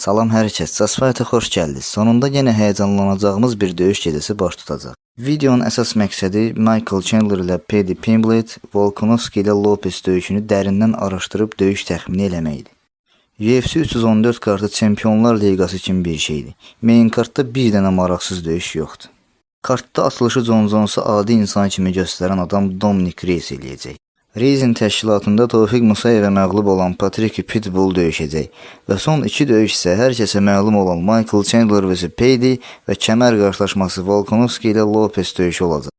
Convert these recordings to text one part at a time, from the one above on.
Salam hər kəs, Just Fight-a xoş gəldiniz. Sonunda yenə həyəcanlanacağımız bir döyüş gecəsi baş tutacaq. Videonun əsas məqsədi Michael Chandler ilə Paddy Pimblett, Volkanovski ilə Lopez döyüşünü dərindən araşdırıb döyüş təxmini eləməkdir. UFC 314 kartı Çempionlar Liqası kimi bir şeydir. Main kartda bir dənə maraqsız döyüş yoxdur. Kartda açılışı Jon Jones'u adi insan kimi göstərən adam Dominic Reyes eləyəcək. Reyesin təşkilatında Tofiq Musayevə məğlub olan Patrick Pitbull döyüşəcək və son iki döyüş isə hər kəsə məlum olan Michael Chandler vs Paddy və kəmər qarşılaşması Volkanovski ilə Lopez döyüşü olacaq.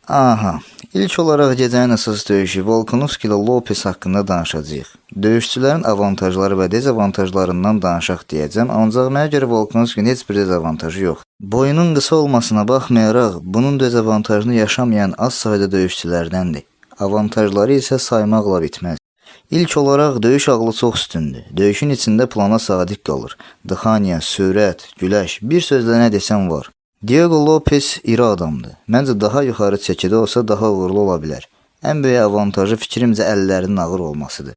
Aha, ilk olaraq gecənin əsas döyüşü Volkanovski ilə Lopez haqqında danışacağıq. Döyüşçülərin avantajları və dezavantajlarından danışaq deyəcəm, ancaq mənə görə Volkanovskinin heç bir dezavantajı yoxdur. Boyunun qısa olmasına baxmayaraq, bunun dezavantajını yaşamayan az sayda döyüşçülərdəndir. Avantajları isə saymaqla bitməz. İlk olaraq döyüş ağlı çox üstündür. Döyüşün içində plana sadiq qalır. Dıxaniya, sürət, güləş, bir sözlə nə desən var. Diego Lopez iri adamdır. Məncə daha yuxarı çəkidə olsa daha uğurlu ola bilər. Ən böyük avantajı fikrimcə əllərinin ağır olmasıdır.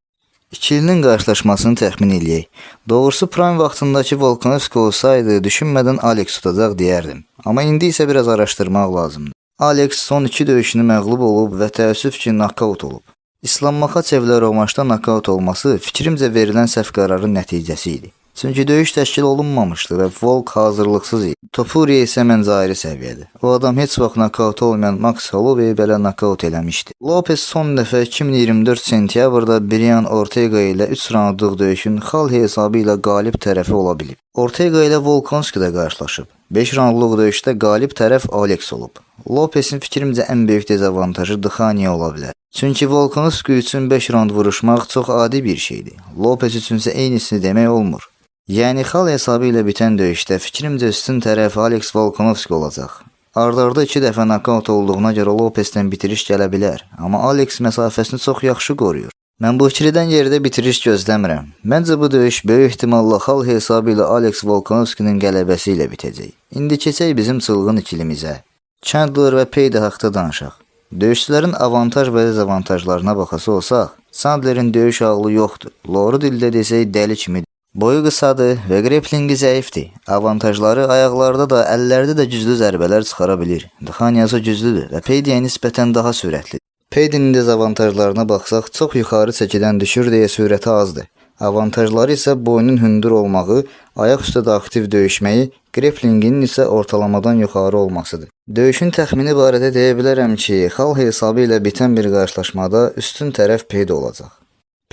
İkilinin qarşılaşmasını təxmin eləyək. Doğrusu prime vaxtındakı Volkanovski olsaydı düşünmədən Alex tutacaq deyərdim. Amma indi isə biraz araşdırmaq lazımdır. Alex son iki döyüşünü məğlub olub və təəssüf ki, nokaut olub. İslam Maxaçevlə Romaşda nokaut olması fikrimcə verilən səhv qərarın nəticəsi idi. Çünki döyüş təşkil olunmamışdı və Volk hazırlıqsız idi. Topuria isə məncə ayrı səviyyədə. O adam heç vaxt nokaut olmayan Max Holloway belə nokaut eləmişdi. Lopez son dəfə 2024 sentyabrda Brian Ortega ilə 3 raundluq döyüşün xal hesabı ilə qalib tərəfi ola bilib. Ortega ilə Volkanovski də qarşılaşıb. 5 raundluq döyüşdə qalib tərəf Alex olub. Lopezin fikrimcə ən böyük dezavantajı dıxaniya ola bilər. Çünki Volkanovski üçün 5 raund vuruşmaq çox adi bir şeydir. Lopez üçünsə eynisini demək olmur. Yəni xal hesabı ilə bitən döyüşdə fikrimcə üstün tərəf Alex Volkanovski olacaq. Ardarda iki dəfə nokaut olduğuna görə Lopezdən bitiriş gələ bilər, amma Alex məsafəsini çox yaxşı qoruyur. Mən bu ikilidən yerdə bitiriş gözləmirəm. Məncə bu döyüş böyük ehtimalla xal hesabı ilə Alex Volkanovskinin qələbəsi ilə bitəcək. İndi keçək bizim çılğın ikilimizə. Chandler və Paddy haqda danışaq. Döyüşçülərin avantaj və dezavantajlarına baxası olsaq, Chandlerin döyüş ağlı yoxdur. Loru dildə desək dəli kimidir. Boyu qısadır və greplingi zəifdir. Avantajları ayaqlarda da, əllərdə də güclü zərbələr çıxara bilir. Dıxaniyası güclüdür və Paddy'yə nisbətən daha sürətlidir. Paddy'nin dezavantajlarına baxsaq, çox yuxarı çəkidən düşür deyə sürəti azdır. Avantajları isə boyunun hündür olmağı, ayaq üstə də aktiv döyüşməyi, greplinginin isə ortalamadan yuxarı olmasıdır. Döyüşün təxmini barədə deyə bilərəm ki, xal hesabı ilə bitən bir qarşılaşmada üstün tərəf Paddy olacaq.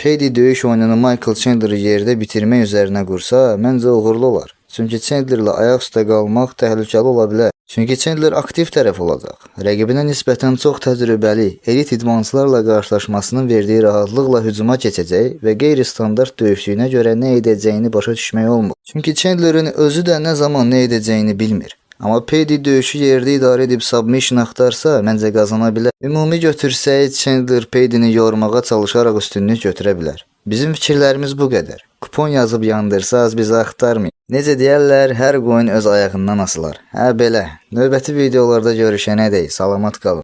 Paddy döyüş oyununu Michael Chandler'ı yerdə bitirmək üzərinə qursa, məncə uğurlu olar. Çünki Chandler'la ayaq üstə qalmaq təhlükəli ola bilər. Çünki Chandler aktiv tərəf olacaq. Rəqibinə nisbətən çox təcrübəli, elit idmançılarla qarşılaşmasının verdiyi rahatlıqla hücuma keçəcək və qeyri-standart döyüşçülüyünə görə nə edəcəyini başa düşmək olmur. Çünki Chandlerin özü də nə zaman nə edəcəyini bilmir. Amma Paddy döyüşü yerdə idarə edib submission axtarsa, məncə qazana bilər. Ümumi götürsək, Chandler Paddy'ni yormağa çalışaraq üstünlük götürə bilər. Bizim fikirlərimiz bu qədər. Kupon yazıb yandırsaz bizi axtarmayın. Necə deyərlər, hər qoyun öz ayağından asılar. Hə belə. Növbəti videolarda görüşənədək salamat qalın.